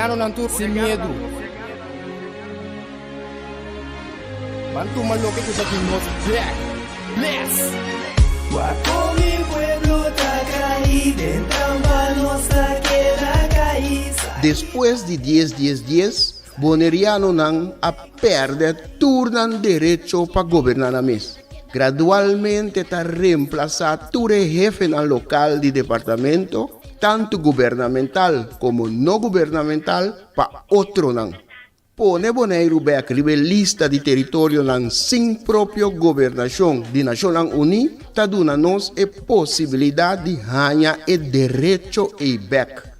Bonerianonan tur sin miedu. Ban tuma loke ku ta di nos bek. Bless! Wak kon mi pueblo ta kai den trampa nos ta keda kai. Despues di dies dies dies, Bonerianonan a pèrdè tur nan derecho pa goberná nan mes. Gradualmente ta remplasá tur e hefenan lokal di departamento, tantu gubernamental komo no gubernamental, pa otronan. Pone Boneiru bèk riba e lista di teritorionan sin propio gobernashon di Nashonnan Uní ta duna nos e posibilidat di haña e derecho ei bèk.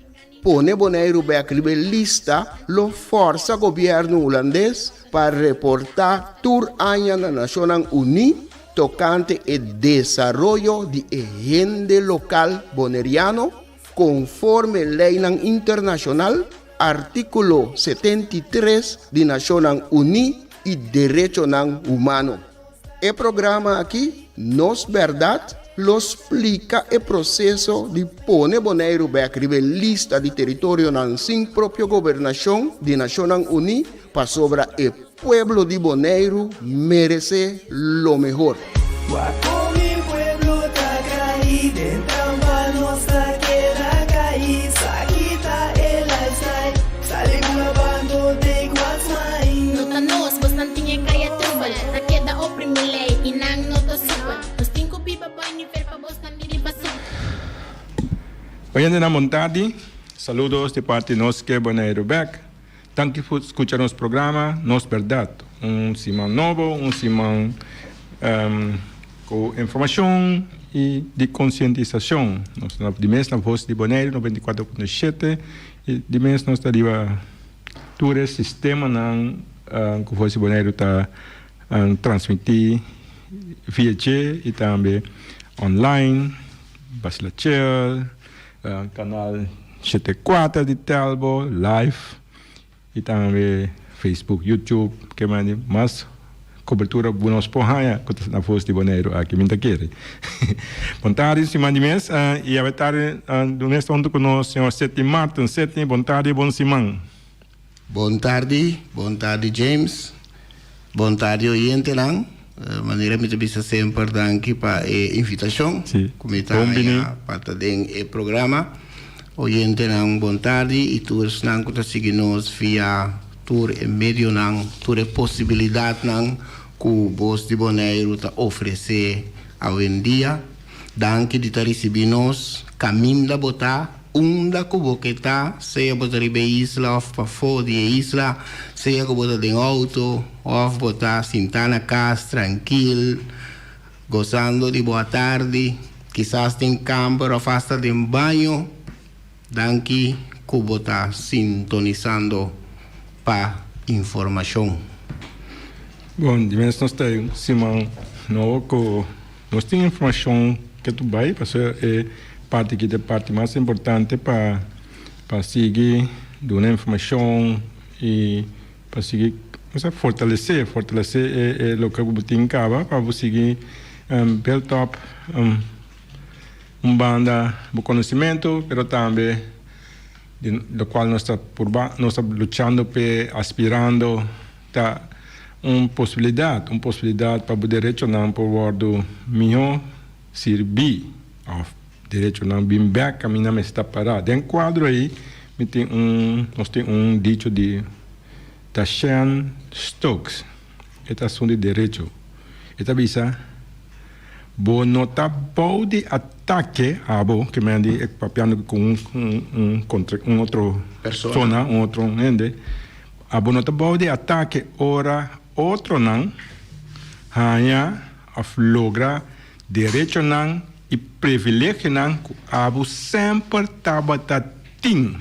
Pone Boneiru bèk riba e lista lo fòrsa gobièrnu hulandes pa reportá tur aña na Nashonnan Uní tokante e desaroyo di e hende lokal boneriano konforme leinan internashonal, artíkulo 73 di Nashonnan Uní i derechonan humano. E programa aki, Nos Bèrdat, lo splika e proseso di pone Boneiru bèk riba e lista di teritorionan sin propio gobernashon di Nashonnan Uní pasobra e pueblo di Boneiru meresé lo mehor. Wak kon mi pueblo ta kai den trampa nos ta keda kai sa kita e lifestyle sali bula bando take what's mine. No ta nos, bosnan tin e kaya trubel Ta keda oprimi lei i nan no ta supel Nos tin ku biba bou e nivel pa bosnan bini pa supel. Oyentenan bon tardi, saludos di parti nos ke Boneiru bek. Danki por skucha nos programa Nos Bèrdat. Un siman nobo, un siman ku informashon i di konsientisashon. Nos ta di mes na Vos di Boneiru 94.7 i di mes nos ta riba Tur e sistemanan ku Voz di Boneiru ta transmití via dje i tambe online, Basila Chel, kanal 74 di Telbo, live i tambe Facebook, YouTube, ke mandi mas kobertura ku nos por haña ku ta na Voz di Boneiru aki, mi ta kere. Bon tardi siman di mes i awe tardi nos ta huntu ku nos señor Setty Marten. Setty, bon tardi, bon siman. Bon tardi, bon tardi James, bon tardi oyentenan. Manera mi ta bisa semper danki pa e invitashon ku mi ta haña pa ta den e programa. Oyentenan bon tardi i tur esnan ku ta sigui nos via Tur e medionan, tur e posibilidatnan ku Bos di Boneiru ta ofresé awendia. Danki di ta risibí nos kaminda bo ta, unda ku bo ke ta, sea bo ta riba e isla òf pafó di e isla, sea ku bo ta den outo òf bo ta sintá na kas trankil, gosando di bo atardi, kisas den kamber òf asta den baño. Danki ku bo ta sintonisando pa informashon. Bon, di mes nos ta e siman nobo ku nos tin informashon ke tu bai, pasobra e parti aki ta e parti mas importante pa pa sigui duna informashon i pa sigui fortalesé, fortalesé e loke ku bo tin kaba pa bo sigui build up. Un banda bo conocimento, pero tambe di locual nos ta purba, nos ta luchando p'e, aspirando, ta un posibilidad, un posibilidad pa bo derechonan por wordo miho sirbi of derechonan bin bek caminda mester ta para. Den cuadro ey mi tin un, nos tin un dicho di Tashen Stokes, e ta asunto di derecho, e ta bisa. Bo no ta bou di atake, abo, ke men di papiando ku un un kontra un otro persona, un otro hende, abo no ta bou di atake ora otronan haña òf logra derechonan i privilegionan ku abo semper tabata tin.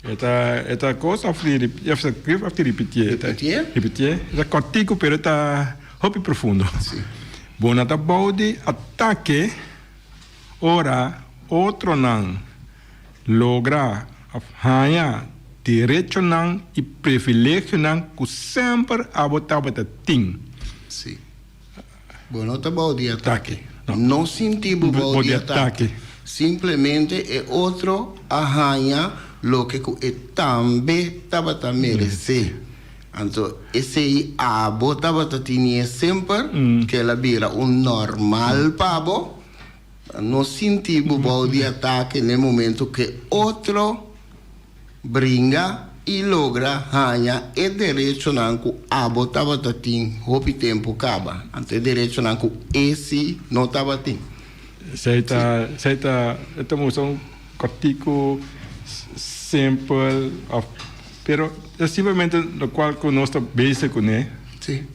E ta e ta kos of di of di ripitié. Ripitié? Ripitié. E ta kòrtiku pero e ta hopi profundo. Si. Bo no ta bou di atake ora otronan logra of haña derechonan i privilegionan ku semper abo tabata tin. Si. Bo no ta bou di atake. No sinti bo bou di atake. Simplemente e otro a haña. loke ku e tambe tabata meresé. Anto esei abo tabata tinié semper, ku el a bira un normal pa bo. No sinti bo bou di atake n'e momento ku e otro bringa i logra haña e derechonan ku abo tabata tin hopi tempu kaba. Anto e derechonan ku e si no tabatin. Esei ta, esei ta, e ta mustra un kòrtiku simpel òf, pero e simplemente lokual ku nos ta bezig kuné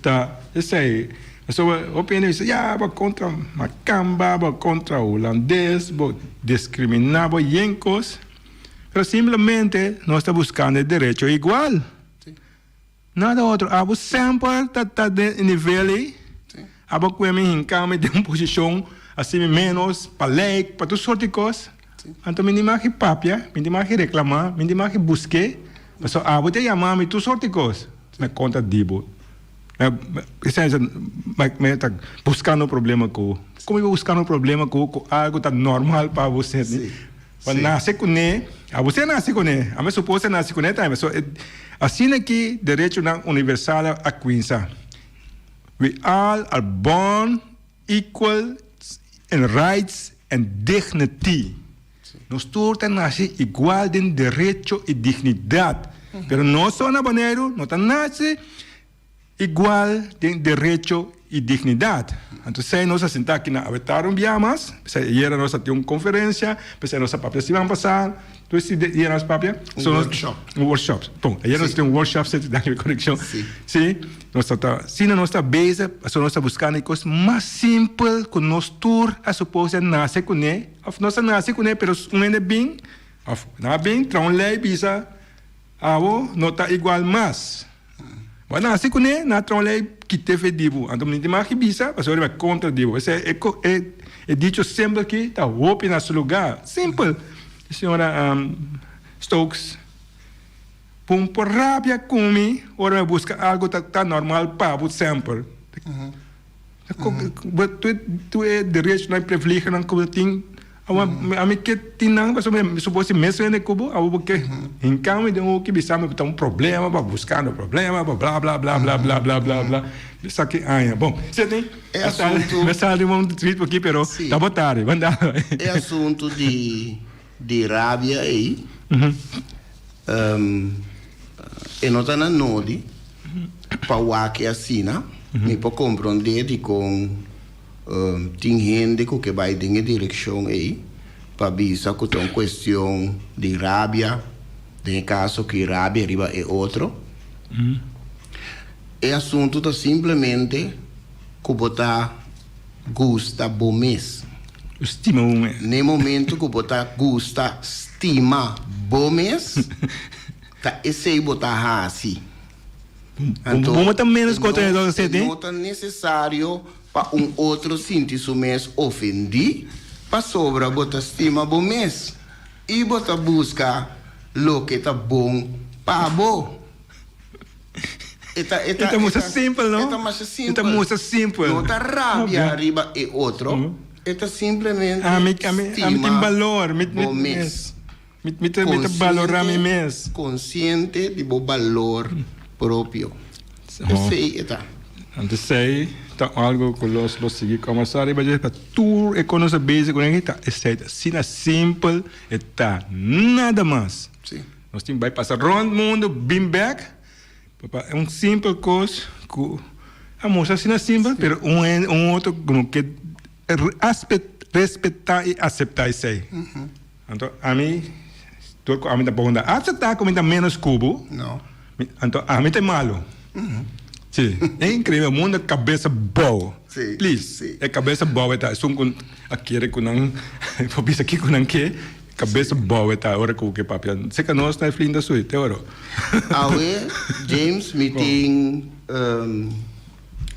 ta esei. Pasobra hopi hende bisa, ya, bo kontra makamba, bo kontra hulandes, bo diskriminá, bo yen kos. Pero simplemente nos ta buskando e derecho igual. Nada otro. Abo semper ta ta den e nivel ei. Abo kue mi hinka mi den un posishon asi mi menos pa lei, pa tur sort di kos. Anto mi di maki papia, mi di maki reklamá, mi di maki busk'é. Pasobra abo ta yama mi tur sort di kos. Mi konta di bo. Mi ta buskando problema ku. Komo mi buskando problema ku ku algu ta normal pa bo senti? Bo nase kuné, abo si a nase kuné, ami supos a nase kuné tambe. So asina ki derechonan universal a kuinsa. We all are born equal in rights and dignity. Nos tur ta nase igual den derecho i dignidat. Pero nos so na Boneiru no ta nase Igual den derecho y dignidad. Anto esey nos a sinta aki na Awetar un bia mas, p'esey ayera nos a tin un conferencia, p'esey nos a papia siman pasa, tur esi dia nos papia. Un workshop. Un workshop, bon, ayera nos a tin un workshop, si, danki pa e coreccion. Si, nos ta ta, asina nos ta bezig, pasobra nos ta buscando e cos mas simpel cu nos tur a supose a nace cune, of nos a nace cune pero un hende bin, of nan a bin traha un ley bisa awo no ta igual mas. Bo a nase kuné, nan a traha un lei kit'é fe di bo. Anto mi tin mag bisa pasobra riba kontra di bo. Esei e e e dicho simpel aki ta hopi na su lugá. Simpel. Señora Stokes, bo no por rabia ku mi ora mi a buska algu ta ta normal pa bo semper. Bo tur e derechonan i privilegionan ku bo tin. Awa ami ke tin nan pasobra mi supos si mes hende ku bo, awo bo ke hinka mi den hoki bisa mi ta un problema pa buskando problema pa bla bla bla bla bla bla bla bla bisa ki aña. Bon, seti E asuntu. Mi sali un tweet aki pero ta bo tardi, ban dal. E asuntu di di rabia ei e no ta na nodi pa wak e asina, mi por kompronde dikon. Tin hende ku ke bai den e direkshon ei pa bisa ku ta un kuestion di rabia, den e kaso ki rabia riba e otro. E asuntu ta simplemente ku bo ta gusta bo mes. Stima bo mes. Na e momento ku bo ta gusta stima bo mes, ta esei bo ta hasi. Anto, Bo ta menos ku otro hende e no ta nesesario pa un otro sinti su mes ofendí pasobra bo ta stima bo mes i bo ta buska loke ta bon pa bo. E ta, e ta, e masha simpel, no? E ta masha simpel. E ta masha simpel. No ta rabia riba e otro, e ta simplemente stima bo mes. Mi ta mi ta balorá mi mes. Konsiente di bo balor propio. Esei e ta. Anto esei ta algo ku los lo sigui kòmbersá riba dje pa tur e konos a bezig ku nan ta esei ta asina simpel e ta nada mas. Nos tin bai pasa rònt mundu bin bèk pa un simpel kos ku a mustra asina simpel pero un hende un otro ku no ke respetá i aseptá esei. Anto ami, tur ku ami ta bon ta acepta ku mi ta menos ku bo, anto ami ta e malu. Si, e increíble, mundo cabeza bou. Please, e cabeza bou e ta esun ku a kere ku nan por bisa kiko nan ke, cabeza bou e ta ora ku ke papia. Seka nos ta e flinta sui, te oro. Awe, James, mi tin,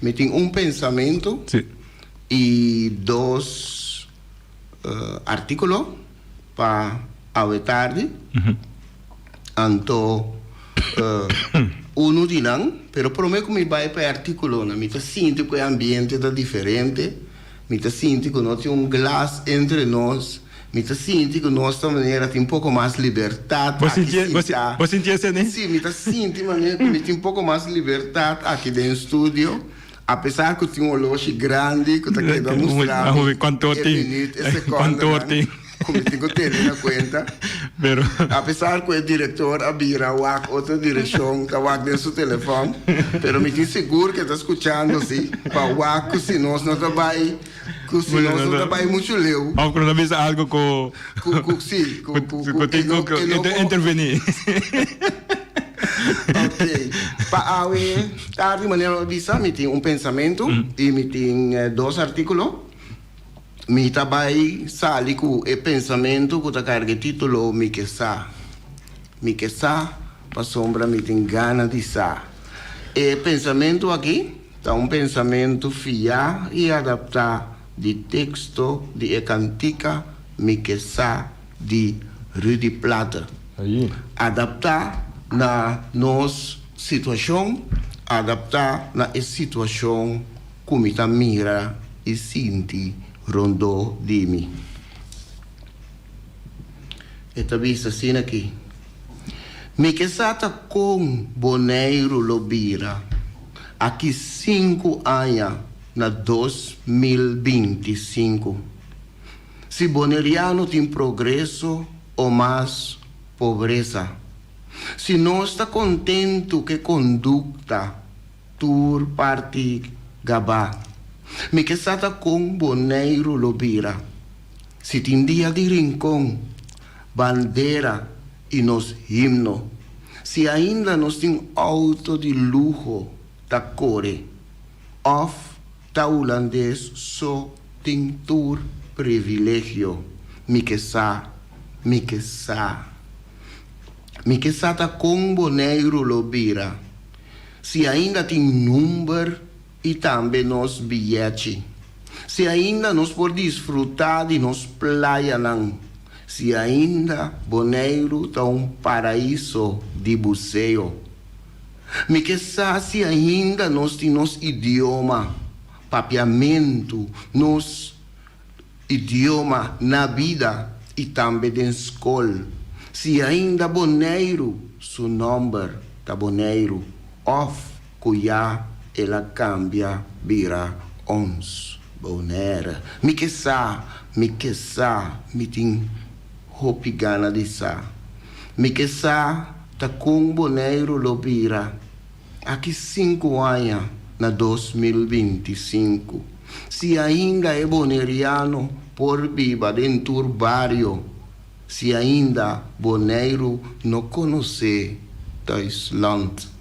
mi tin un pensamentu i dos. Artíkulo pa awe tardi. Anto unu di nan, pero promé ku mi bai pa e artíkulonan, mi ta sinti ku e ambiente ta diferente, mi ta sinti ku no tin un glas entre nos, Mi ta sinti ku nos ta manera tin poko mas libertat Bo aki sinti, bo, sintá. bo sinti esei ne? Sí, mi ta sinti manera ku mi tin poko mas libertat aki den studio, apesar ku tin un oloshi grandi ku ta keda mustra mi Kuantu e tin? minüt, e Kuantu sekòndenan tin? ku mi tin ku tene na kuenta. Pero. Apesar ku e direktor a bira wak otro direkshon, ta wak den su telefòn, pero mi tin sigur ku e ta skuchando si, pa wak ku si nos no ta bai. Ku si nos no ta bai muchu leu. Of ku nos a bisa algo ku. Ku ku si ku ku ku tin ku ku intervení. Ok pa awe tardi manera mi a bisa mi tin un pensamentu i mi tin dos artíkulo. Mi ta bai sali ku e pensamentu ku ta karga e título Mi ke sa. Mi ke sa pasobra mi tin gana di sa. E pensamentu aki. Ta un pensamentu fiá i adaptá di teksto di e kantika Mi ke sa di Rudy Plaate. Adaptá na nos situashon, adaptá na e situashon ku mi ta mira i sinti rondó di mi. E ta bisa asina aki, Mi ke sa ta kon Boneiru lo bira aki sinku aña na 2025. Si boneriano tin progreso o mas pobresa. Si nos ta kontentu k'e kondukta tur parti gabá. Mi ke sa ta kon Boneiru lo bira. Si tin dia di Rincon, bandera i nos himno. Si ainda nos tin auto di luho ta kore of ta hulandes so tin tur privilegio. Mi ke sa, mi ke sa. Mi ke sa ta kon Boneiru lo bira. Si ainda tin number i tambe nos biyechi. Si ainda nos por disfrutá di nos playanan. Si ainda Boneiru ta un paraiso di buseo. Mi ke sa si ainda nos tin nos idioma, papiamentu, nos idioma na bida i tambe den skol. Si ainda Boneiru su nòmber ta Boneiru òf ku ya el a kambia bira ons Bonaire. Mi ke sa, mi ke sa, mi tin hopi gana di sa. Mi ke sa ta kon Boneiru lo bira aki sinku aña na 2025. Si ainda e boneriano por biba den tur bario, si ainda Boneiru no konosé Thuisland.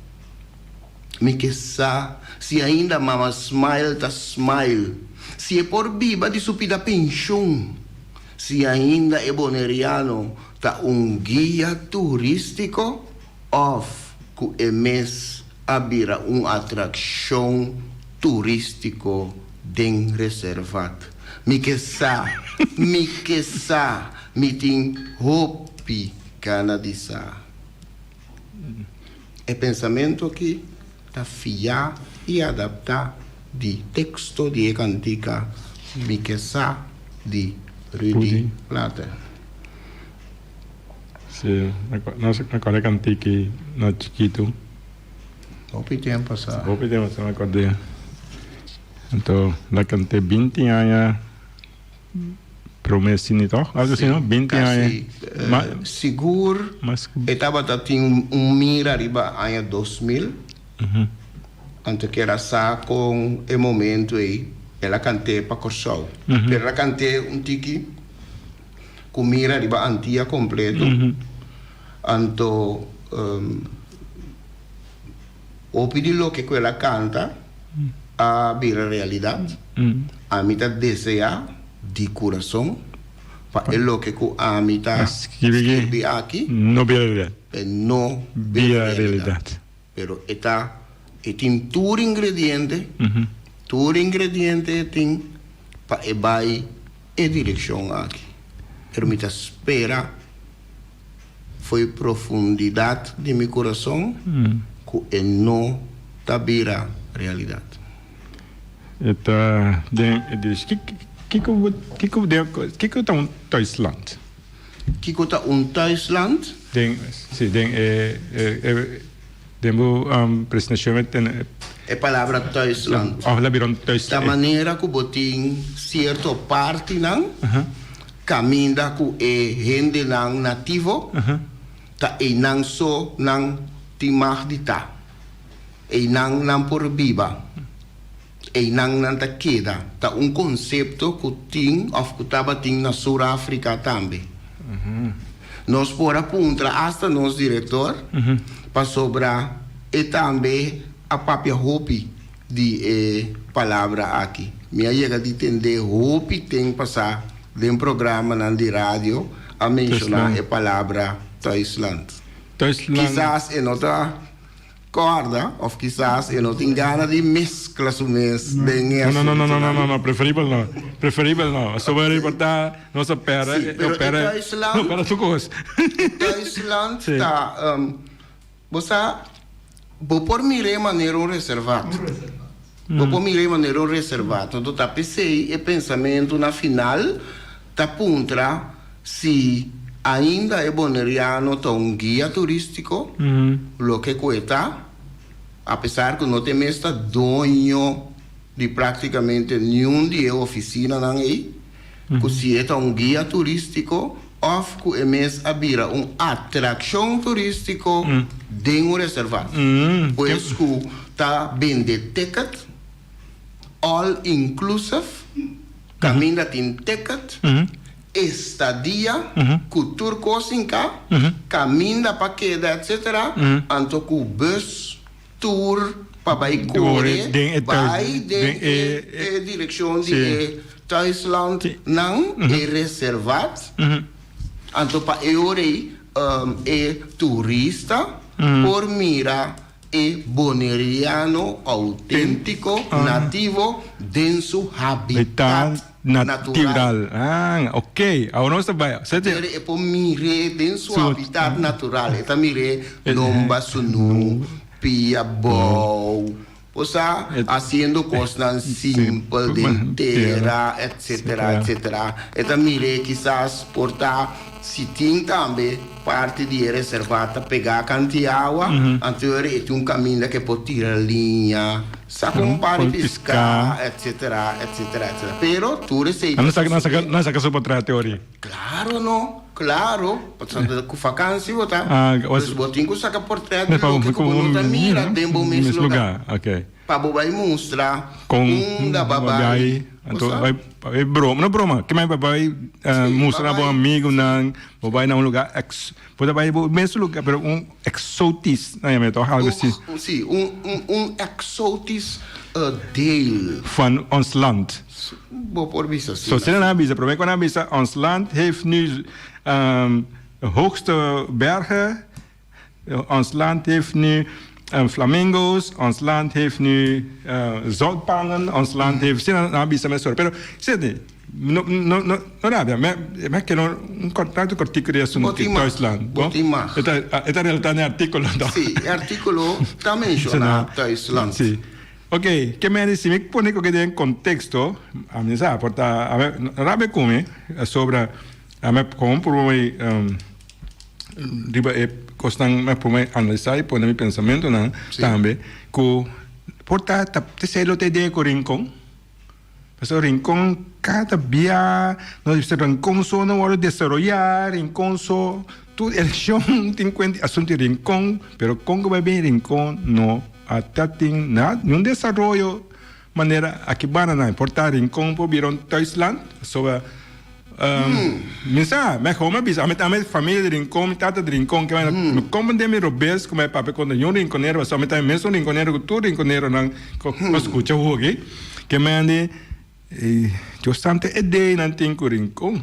Mi ke sa si ainda Mama Smile ta smile, si e por biba di su pida penshun, si ainda e boneriano ta un guia turístiko òf ku e mes a bira un atrakshon turístiko den reservat. Mi ke sa, mi ke sa, mi tin hopi gana di sa. E pensamentu aki ta fiá i adaptá di teksto di e kantika Mi ke sa di Rudy Plater. Sí, nos a kòrda e kantiki na chikitu. Hopi tempu pasá. Hopi tempu pasá mi a kòrd'é. Anto la kant'é binti aña. Prome sini toch? Algo así, no? 20 aña. Casi, sigur e tabata tin un mira riba aña 2000. Anto kier a sa con e momento ey el a cant'é pa Corsou. Pero el a cant'é un tiki cu mira riba Antia completo. Anto hopi di loke cu el a canta a bira realidad. Ami ta desea di curason pa e loke cu ami ta skirbi aki no bira realidad. E no bira realidad. Pero e ta e tin tur ingrediente, tur ingrediente e tin pa e bai e direccion aki. Pero mi ta spera fo'i profundidad di mi curason cu e no ta bira realidad. E ta den e di. Kiko bo kiko den kiko ta un thuisland? Kiko ta un thuisland? Den si den e e den bo presentacion mi tene. E palabra thuisland. Of la bira un thuis. Ta manera ku bo tin sierto partinan kaminda ku e hendenan nativo ta einan so nan tin mag di ta. Einan nan por biba. Einan nan ta keda. Ta un konsepto ku tin òf ku tabatin na Sur Afrika tambe. Nos por a puntra asta nos direktor pasobra e tambe a papia hopi di e palabra aki. Mi a yega di tende hopi ten pasá den programanan di radio a menshoná e palabra Thuisland. Kisas e no ta. Corda, of kisas e no tin gana di mezcla su mes den e No, no, no, no, no, asuntunan. no, no, preferibel no. Preferibel no. Pasobra riba nos a perde, Sí, pero e perde, Thuisland, no perde su cos. e Thuisland Sí. ta, bo sa, bo por mir'é manera un reservato. Bo por mir'é manera un reservato. Anto ta p'esei e pensamentu na final ta puntra si ainda e boneriano ta un guia turístiko, loke ku e ta, apesar ku no ta e mes ta doño di práktikamente niun di e ofisinanan ei, ku si e ta un guia turístiko òf ku e mes a bira un atrakshon turístiko den un reservat. Pues ku ta bende ticket, all inclusive, kaminda tin ticket, estadia ku tur kos hinká, kaminda pa keda etcetera, anto ku bus Tur pa bai kore bai den e direkshon di e thuisland nan, e reservat. Anto pa e ora ei e turista por mira e boneriano outéntiko, nativo, den su habitat natural. Ah, ok. Awor nos ta bai. Pero e por mir'é den su habitat natural. E ta mir'é lomba sunú, pia bou. Bo sa, hasiendo kosnan simpel den tera, etcetera, etcetera. E ta mir'é kisas por ta si tin tambe parti di e reservat ta pegá kanti awa, anto e tin un kaminda ku e por tira liña. Sa con un par di pisca, etcetera, etcetera, etcetera. Pero tur esey ta sucede. Nan saca su portret teoria. Claro no, claro. Pasobra cu vakantie bo ta. Dus bo tin cu saca portret di loke cu bo no ta mira den bo mes lugar. Pa bo bay mustra unda bo a bay. Anto bay broma, no broma, kiman bo bay mustra bo amigunan, bo bay na un lugar ex. Bo ta bai bo mes lugar, pero un exotisch, nan yama toch algo así. Sí, un, un, un exotisch deel. Van ons land. Bo por bisa asina. So, asina nan a bisa, prome cu nan a bisa, ons land heeft nu de hoogste bergen, ons land heeft nu flamingo's, ons land heeft nu zoutpannen, ons land heeft, asina nan a bisa mesora. Pero, sete. No, no, no, no rabia. Me, me quiero un contrato cortico di asunto Bo tin mag. Thuisland. Bo tin mag. E ta, e ta relata n'e artículo to. Sí, e artículo ta menciona Thuisland. Sí. Ok, ke men si mi pone koke den contexto, a mi sa, por ta, a me, no rabia ku mi, sobra, a me kon por mi, riba e kosnan me por mi analisa i pone mi pensamentonan tambe, ku por ta, ta, te lo te idea ku Rincon. Pasobra Rincon kada bia nos bisa Rincon so no wòrdu desaroyá, Rincon so tur elekshon tin kuenta di asuntu di Rincon, pero kon ku bai bin Rincon no a ta tin nada, niun desaroyo manera aki banda nan. Por ta Rincon por bira un thuisland pasobra mi sa mehor mi a bisa ami ta familia di Rincon, mi tata di Rincon ke mi komprende mi robes ku mi a papia kontra niun rinconero pasobra mi ta e mesun rinconero ku tur rinconeronan ku a skucha hopi. Ke mende Dios santo e day nan tin ku Rincon.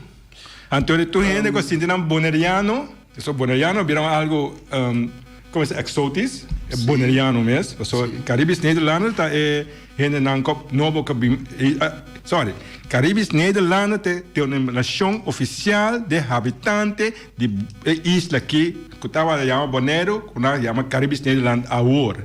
Anto di tur hende ku a sinti nan boneriano, so boneriano bira un algo como se exotisch, e boneriano mes, pasobra Caribisch Nederlander ta e hendenan ku nobo ku bin, sorry, Caribisch Nederlander ta e denominacion oficial di habitante di e isla aki ku tabata yama Boneiru ku nan yama Caribisch Nederland awor.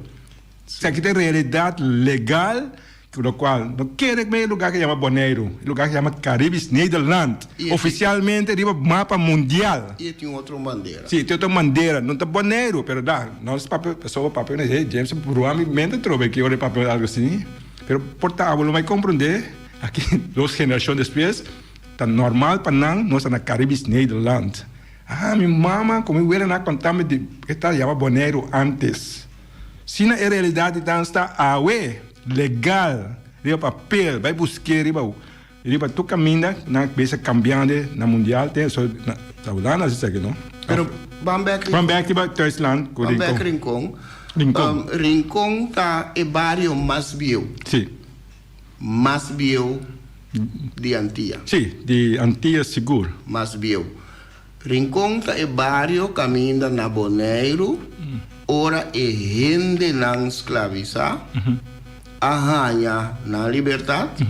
Esaki ta e realidad legal. Lokual no kere ku e lugar ke yama Boneiru, e lugar ke yama Caribisch Nederland, ofisialmente riba mapa mundial. I e tin otro bandera. Si, e tin otro bandera. No ta Boneiru, pero da, nos papia, pasobra papia nos hey, James brua mi mente atrobe aki ora e papia algu así. Pero por ta abo lo mai komprondé, aki dos generashon despues, ta normal pa nan nos ta na Caribisch Nederland. Ah, mi mama ku mi wela nan a konta mi di ke ta yama Boneiru antes. Si na e realidat di dans ta awe legal riba papel bai busk'é riba riba tur kaminda nan bisa kambiando na mundial te so na ta Hulanda si esaki no. Pero ban bek Ban bek riba Thuisland ku Ban bek Rincon. Rincon. Rincon. Rincon ta e bario mas bieu. Si. Mas bieu di Antia. Si, di Antia sigur. Mas bieu. Rincon ta e bario kaminda na Boneiru ora e hendenan sklavisá a haña nan libertat.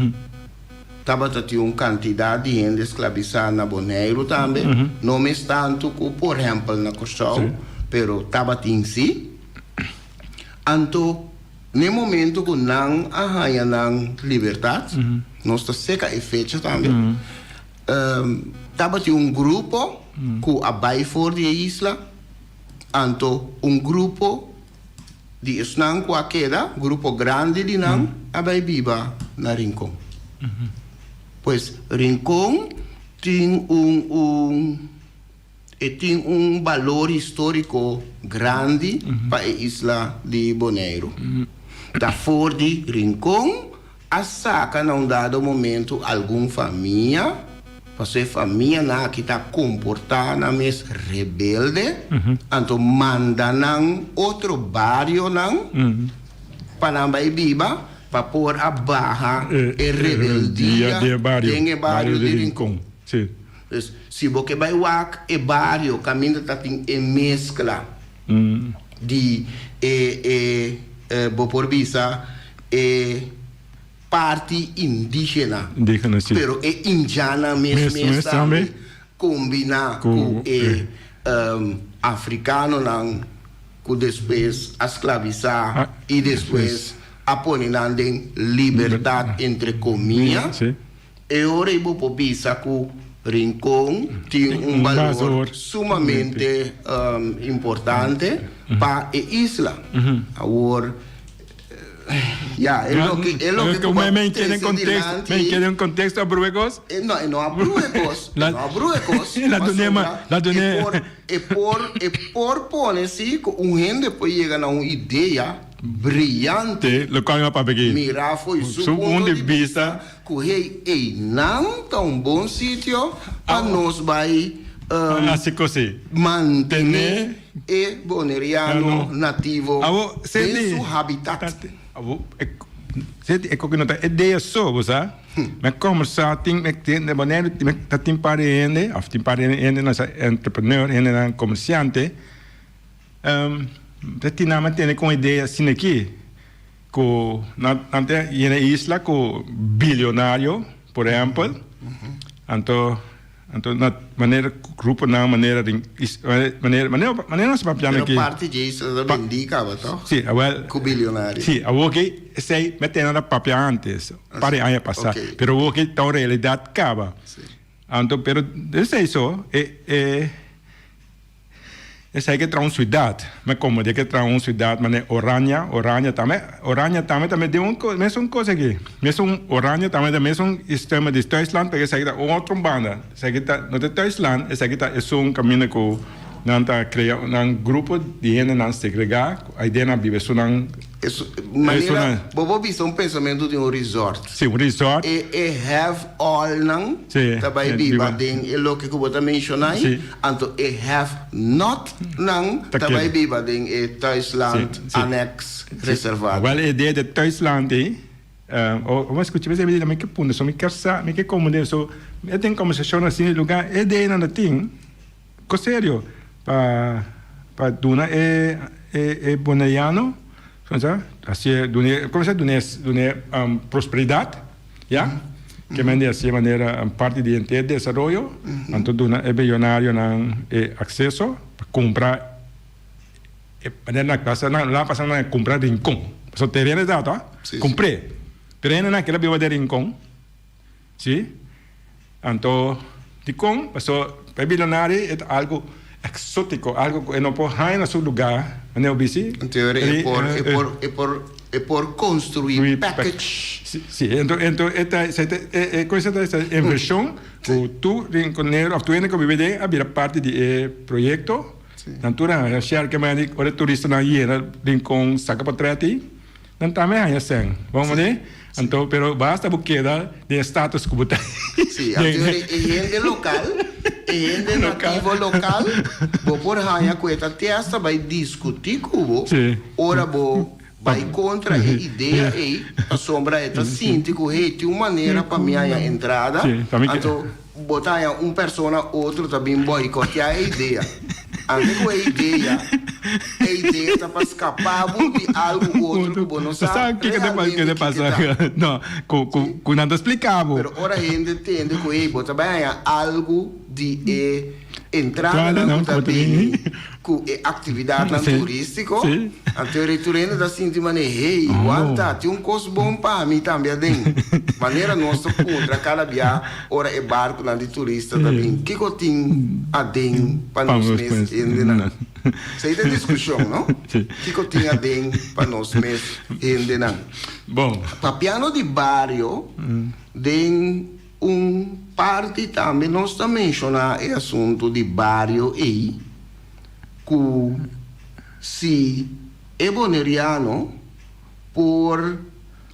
Tabata tin un kantidat di hende sklabisá na Boneiru tambe, no mes tantu ku por ehèmpel na Kòrsou, pero tabatin sí. Anto n'e momento ku nan a haña nan libertat, nos ta seka e fecha tambe, Tabatin un grupo ku a bai for di e isla, anto un grupo di esnan ku a keda, grupo grandi di nan, a bai biba na Rincon. Pues Rincon tin un un e tin un balor históriko grandi pa e isla di Boneiru. Ta for di Rincon A saka na un dado momento algun famia, pasobra e famianan aki ta komportá nan mes rebelde, anto manda nan otro barionan pa nan bai biba pa por a baha e rebeldia den e bario di Rincon. Dus si bo ke bai wak e bario kaminda ta tin e meskla di e e bo por bisa e parti indigena, Indigena, si. pero e indiannan mes Mes mes mes tambe tambe. combina Cu cu e e. africanonan cu despues a sclavisa Ah, y despues a pone nan den libertad entre comilla. Si. E ora ei bo por bisa ku Rincon tin un balor sumamente importante pa e isla. Awor, ya, e loke e loke ku bo a trese dilanti. Men kere un konteksto a brua e kos? No, e no a brua e kos, e no a brua e kos, pasobra e por e por e por pone si ku un hende por yega na un idea briyante. Lokual mi a papia aki. Mira fo'i su punto di bista. Ku hey einan ta un bon sitio pa nos bai mantené e boneriano nativo den su habitat. Senti e koki no ta e dea so, bo sa. Mi a kombersá tin den Boneiru ta tin par di hende òf tin par di hende nan sa entrepreneur, hendenan komersiante ta tin nan mantene ku un idea asina aki. Ku nan nan ta yena e isla ku bilionario, por ehèmpel. Anto anto na manera gruponan manera di manera manera manera nos ta papiando Pero aki. parti dje isla ta bendí kaba tòg? Si, awel. Ku bilionario. Si, awor ki esei mi a tene nan ta papia antes, un par di aña pasá. Pero awor ki ta un realidat kaba. Anto pero esei so e e. Esei ke traha un siudat. Mi komo di ke traha un siudat manera Orania, Orania tambe, Orania tambe ta mete un mesun kos aki. Mesun Orania tambe ta mesun sistema di Duitsland, pero esaki ta un otro banda. Esaki ta, no ta Duitsland, esaki ta esun kaminda ku nan ta krea nan grupo di hendenan segregá, aidé nan biba esunnan. Esun manera, bo por bisa un pensamentu di un resort. Sí, un resort. E e have all nan ta bai biba den e loke ku bo ta menshoná ei, anto e have not nan ta bai biba den e Thuisland Annex Reservaat. Wèl e idea di e Thuisland ei, ora mi skucha mi di mi ke punta so mi kier sa, mi ke komprendé so mi tin kombersashon asina di lugá e ideanan ta tin. Ko serio pa pa duna e e e boneriano sa hacié dun'é como sa dun'é dun'é prosperidad ya ke men di hacié manera parti di henter desaroyo anto duna e billonarionan e acceso pa cumpra e manera nan pasa nan pasa nan cumpra rincon pasobra tereno e ta to cumpr'é. Pero hendenan keda biba den Rincon, si. Anto dikon? Paso pa e bilonario e ta algu eksótiko, algu ku e no por haña na su lugá, manera bo bisa. Anto e por, e por, e por, e por konstruí package. Si, si. Anto, anto e ta, esei ta e e kosa ta esta invershon ku tur rinkonero òf tur hende ku biba den a bira parti di e proyekto. Nan tur a haña share ke manera di ora e turistanan yena Rincon saka potrèt ei. Nan tambe haña sèn. Bon manera? Anto, pero basta bo keda den e status ku bo ta. Sí, anto e hende lokal, e hende nativo lokal, bo por haña ku e ta te asta bai diskutí ku bo ora bo bai kontra e idea ei, pasobra e ta sinti ku, hey, tin un manera pa mi haña entrada, anto Bo ta haña un persona otro ta bin boicotea e idea. Anke cu e idea, e idea ta pa scapa bo di algo otro cu bo no sa realmente kico ta. No, cu, cu, cu nan ta splica bo. Pero ora hende tende cu hey, bo ta bay haña algo di e entradanan cu ta bini cu e actividadnan turistico, anto e tur hende ta sinti manera, hey, wanta, tin un cos bon pa mi tambe aden. Manera nos ta puntra cada bia ora e barconan di turista ta bin, kico tin aden pa nos mes hendenan? Esey ta e discusion, no? Kico tin aden pa nos mes hendenan? Papiando di bario, den Un parti tambe nos ta menshoná e asuntu di bario ei ku si e boneriano por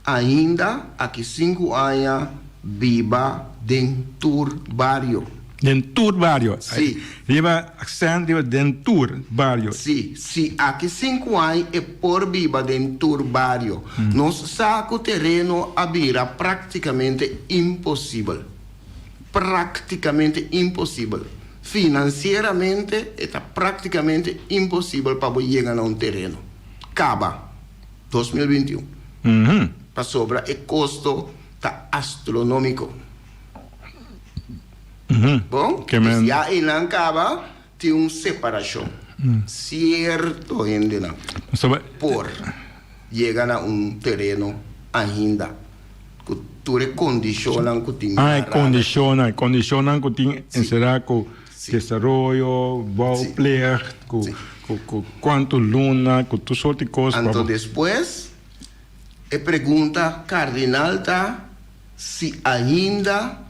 ainda aki sinku aña biba den tur bario. Den tur bario. Sí. Riba aksènt riba den tur bario. Sí, si aki sinku aña e por biba den tur bario. Nos sa ku tereno a bira práktikamente imposibel. Práktikamente imposibel. Finansieramente e ta práktikamente imposibel pa bo yega na un tereno. Kaba. 2021. Pasobra e kosto ta astronómiko. Bon, dus ya einan kaba tin un separashon. Sierto hendenan por yega na un tereno ainda ku tur e kondishonnan ku tin. Ah, e kondishonnan, e kondishonnan ku tin enserá ku desaroyo, bouwplicht, ku ku kuantu luna, ku tur sorti kos. Anto despues e pregunta kardinal ta si ainda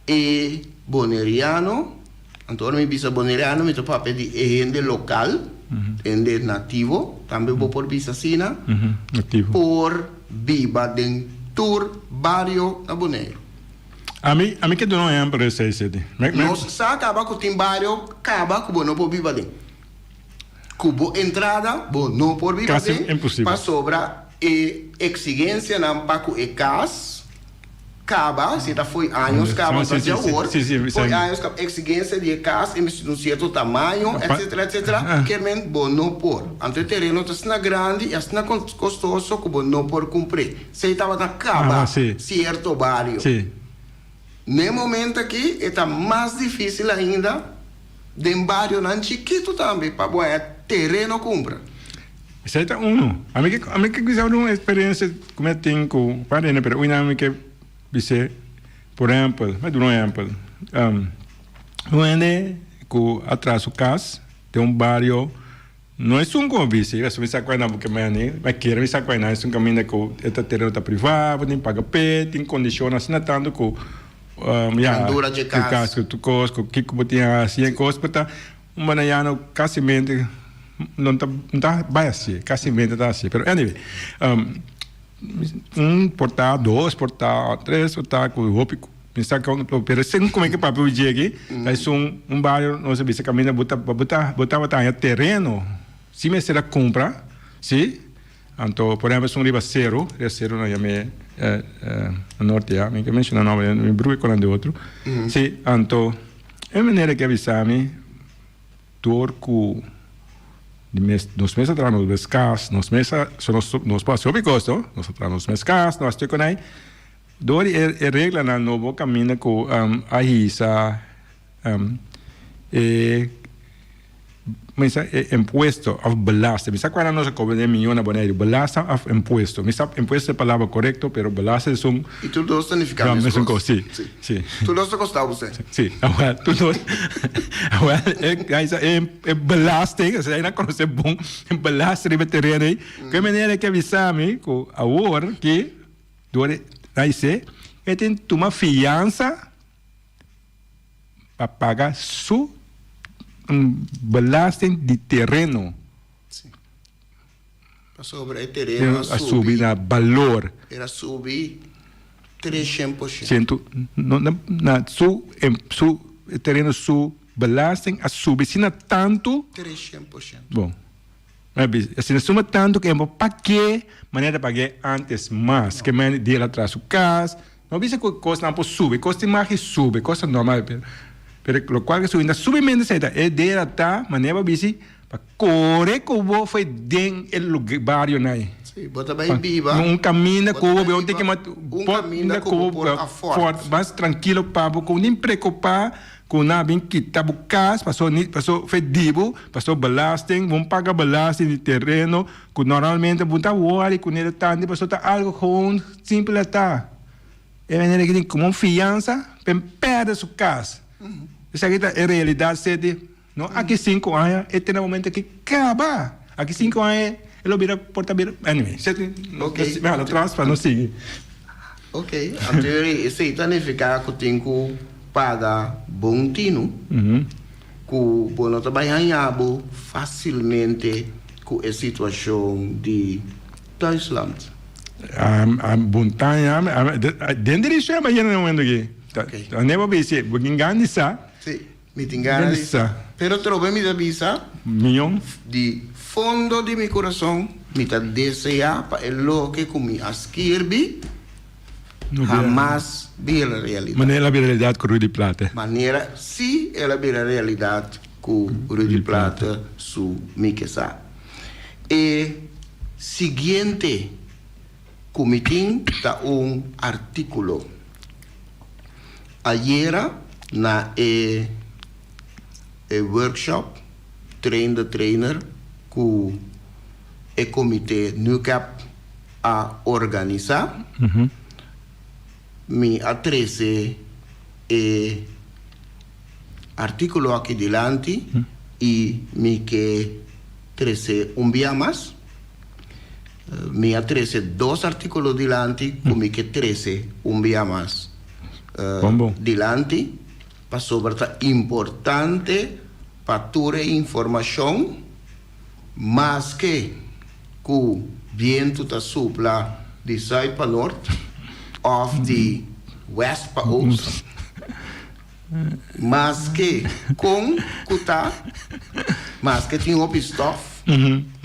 e boneriano, anto ora mi bisa boneriano mi ta papia di e hende lokal, hende nativo, tambe bo por bisa asina, por biba den tur bario na Boneiru. Ami, ami ke duna un ehempel esei seti. Nos sa kaba ku tin bario kaba ku bo no por biba den. Ku bo entrada bo no por biba den pasobra e eksigensianan pa ku e kas kaba, si ta fo'i años kaba no ta di awor, fo'i años kaba eksigensia di e kas e mester di un sierto tamaño etcetera etcetera kier men bo no por. Anto e tereno ta asina grandi i asina kostoso ku bo no por kumpr'é. Esei tabata kaba sierto bario. N'e momento aki e ta mas difísil ainda den barionan chikitu tambe pa bo haña tereno kumpra. Esei ta unu. Ami ke ami ke bisa un eksperensia ku mi a tin ku par hende pero oinan mi ke bis'é por ehèmpel mi a duna un ehèmpel un hende ku a traha su kas den un bario. No esun ku a bisa, i mi sa ku nan porque mi a kere mi sa ku nan esun kaminda ku e ta tereno ta privá, bo tin paga p'e, tin kondishon asina tantu ku ya Grandura dje kas. Kas ku tur kos ku kiko bo tin hasi en kos pero ta un banayano kasimente no ta no ta bai hasié kasimente ta hasié pero anyway un por ta dos por ta tres por ta ku hopi Mi sa con pero segun como ke papia yegi ta esun un bario nos a bisa caminda bo ta bo ta bo tabata haña tereno si mester a cumpra si anto por ehemplo esun riba cero riba cero nan yam'e norte ya mi ke menciona nomber mi brui con nan di otro si anto e manera ke a bisa mi door cu di mes nos mes a traha nos mes cas nos mes a so nos nos por haci hopi cos no nos a traha nos mes cas nos a haci con ai. Dor di e reglanan nobo kaminda ku a hisa e Mi sa e impuesto of belasting. Mi sa cual nos a cobra den miyon na Boneiru. Belasting of impuesto. Mi sa impuesto e palabra corecto, pero belasting es un. Y tur dos ta nifica mes cos. cos, si. Si. Tur dos ta costa bo sey. Si. Awel, tur dos. Awel, e, ai sa e, e belasting, esei nan conoce bon, e belasting riba e tereno ei. Cu e manera ke bisa mi cu awor ki door e, ai se, e tin tuma fiansa. Pa paga su belasting di tereno. Sí. Pasobra e tereno a subi. A subi na balor. El a subi treshen por shento. Shento, no, na, na su, su tereno su belasting a subi asina tantu. 300%. Bon. Asina suma tantu ku e no pag'é manera ta pag'é antes mas. Ke men di el a traha su kas. No bisa ku kosnan por subi. Kos tin mag di subi, kos ta normal. Pero, pero lokual ke subi na subimentu esei ta e dera ta manera bo bisi pa kore ku bo for den e lugar barionan ei. Sí, bo ta bai biba. Un kaminda ku bo un tiki mas. Un kaminda ku bo por afòrt. Mas trankilo pa bo ku nin preokupá. Ku nan a bin kita bo kas paso ni paso fe di bo paso belasting bo paga belasting di tereno ku normalmente bo ta wòri ku neda tantu paso ta algo gewoon simpel a ta e manera ki tin komo un fiansa pa e pèrdè su kas esaki ta e realidat seti no aki sinku aña e tene momento ki kaba aki sinku aña e lo bira por ta bira anyway seti mi hala tras pa no sigui. Ok, anto esei ta nifiká ku tin ku paga bon tinu, ku bo no ta bai haña bo fásilmente ku e situashon di Duitsland. Bon taña, den direkshon a bai yena na e momento aki. Ane bo bisa, bo tin gana di sa. Sí, mi tin gana di sa. Pero trobe mi ta bisa. Mion. Di fondo di mi kurason mi ta deseá pa e loke ku mi a skirbi hamas bira realidat. Manera el a bira realidat ku Rudy Plaate. Manera si el a bira realidat ku Rudy Plaate su mi ke sa. E siguiente ku mi tin ta un artíkulo. Ayera na e e workshop Train the Trainer ku e komité NUCAP a organisá, mi a trese e artíkulo aki dilanti i mi ke trese un bia mas. Mi a trese dos artíkulo dilanti ku mi ke trese un bia mas dilanti pasobra ta importante pa tur e informashon maske ku bientu ta supla di sùit pa nort òf di wèst pa oost. Maske kon ku ta, maske tin hopi stòf,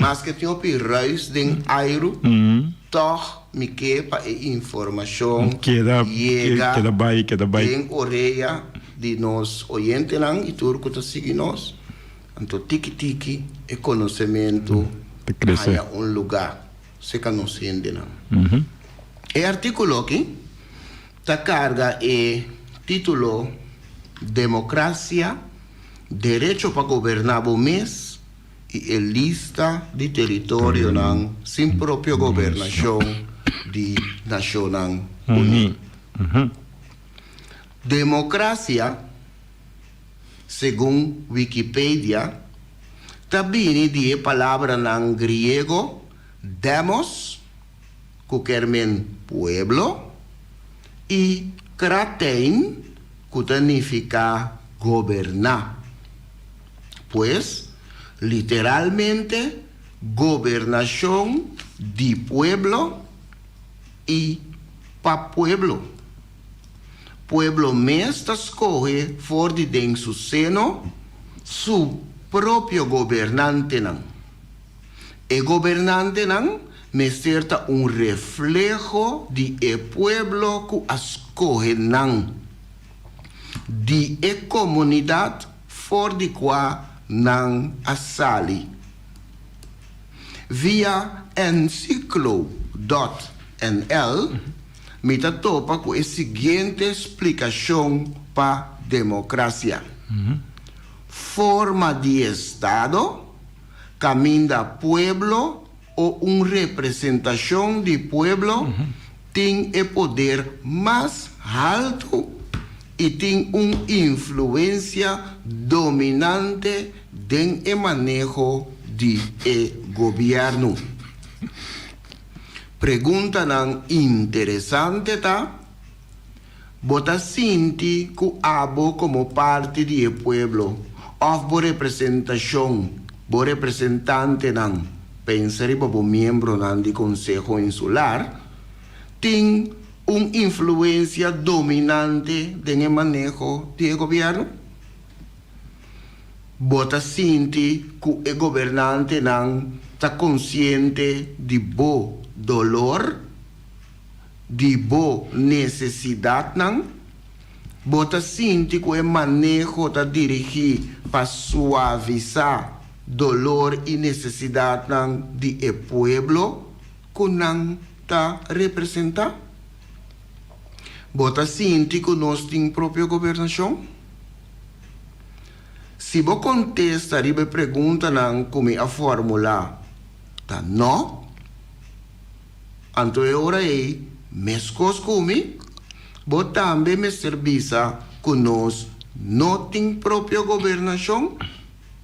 maske tin hopi ruis den airu, tòg mi ke pa e informashon yega den orea di nos oyentenan i tur ku ta sigui nos. Anto tiki tiki e konosementu haña un lugá serka nos hendenan. E artíkulo aki ta karga e título Demokrasia, Derecho pa Goberná Bo Mes i e Lista di Teritorionan Sin Propio Gobernashon di Nashonnan Uní. Demokrasia, segun Wikipedia, ta bini di e palabranan griego demos, ku ker men pueblo, i kratein, ku ta nifiká goberná. Pues, literalmente, gobernashon di pueblo i pa pueblo. Pueblo mes ta skohe for di den su seno su propio gobernantenan. E gobernantenan mester ta un refleho di e pueblo ku a skohe nan, di e komunidat for di kua nan a sali. Via encyclo dot nl mi ta topa ku e siguiente splikashon pa demokrasia. Forma di estado kaminda pueblo o un representashon di pueblo tin e poder mas haltu i tin un influensia dominante den e maneho di e gobièrnu. Preguntanan interesante ta, Bo ta sinti ku abo komo parti di e pueblo òf bo representashon, bo representantenan, pensa riba bo miembronan di Konseho Insular, tin un influensia dominante den e maneho di e gobièrnu? Bo ta sinti ku e gobernantenan ta konsiente di bo dolor? Di bo nesesidatnan? Bo ta sinti ku e maneho ta dirigí pa suavisá dolor i nesesidatnan di e pueblo ku nan ta representá? Bo ta sinti ku nos tin propio gobernashon? Si bo kontesta riba e preguntanan ku mi a formulá ta nò, Anto e ora ei, meskos ku mi, bo tambe mester bisa ku nos no tin propio gobernashon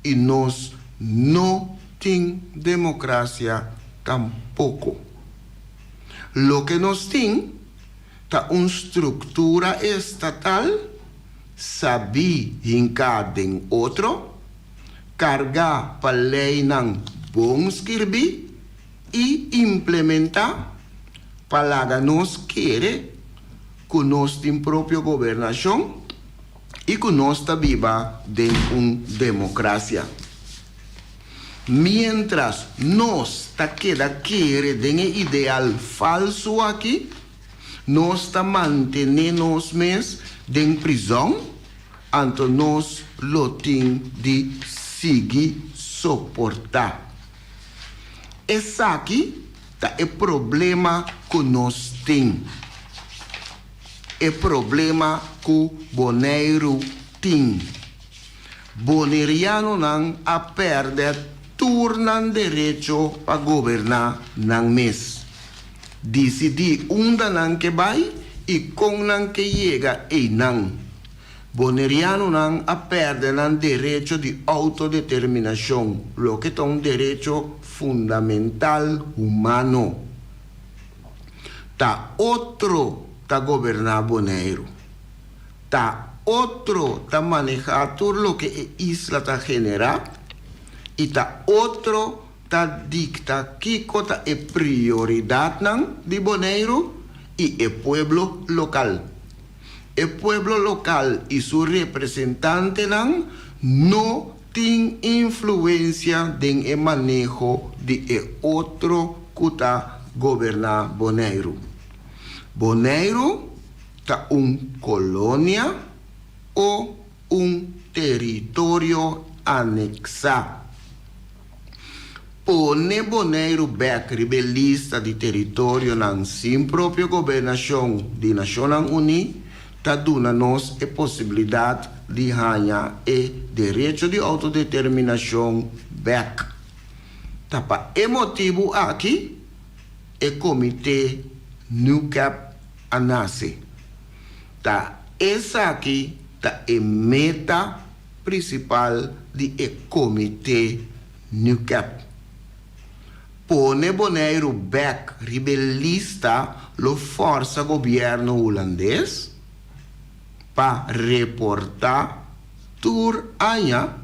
i nos no tin demokrasia tampoko. Loke nos tin ta un struktura estatal sabí hinká den otro, kargá pa leinan bon skirbí, i implementá pa laga nos kere ku nos tin propio gobernashon i ku nos ta biba den un demokrasia. Miéntras nos ta keda kere den e ideal falsu aki, nos ta mantené nos mes den prizòn, anto nos lo tin di sigui soportá. Esaki ta e problema ku nos tin. E problema ku Boneiru tin. Bonerianonan a pèrdè tur nan derecho pa goberná nan mes. Disidí unda nan ke bai i kon nan ke yega einan. Bonerianonan a pèrdè nan derecho di outodeterminashon, loke ta un derecho fundamental humano. Ta otro ta goberná Boneiru. Ta otro ta manehá tur loke e isla ta generá i ta otro ta dikta kiko ta e prioridatnan di Boneiru i e pueblo lokal. E pueblo lokal i su representantenan no tin influensia den e maneho di e otro ku ta goberná Boneiru. Boneiru ta un kolonia o un teritorio aneksá. Pone Boneiru bèk riba e lista di teritorionan sin propio gobernashon di Nashonnan Uní ta duna nos e posibilidat di haña e derecho di outodeterminashon bèk. Ta pa e motibu aki e Komité NUCAP a nase. Ta esaki ta e meta prinsipal di e Komité NUCAP. Pone Boneiru bèk riba e lista lo fòrsa gobièrnu hulandes pa reportá tur aña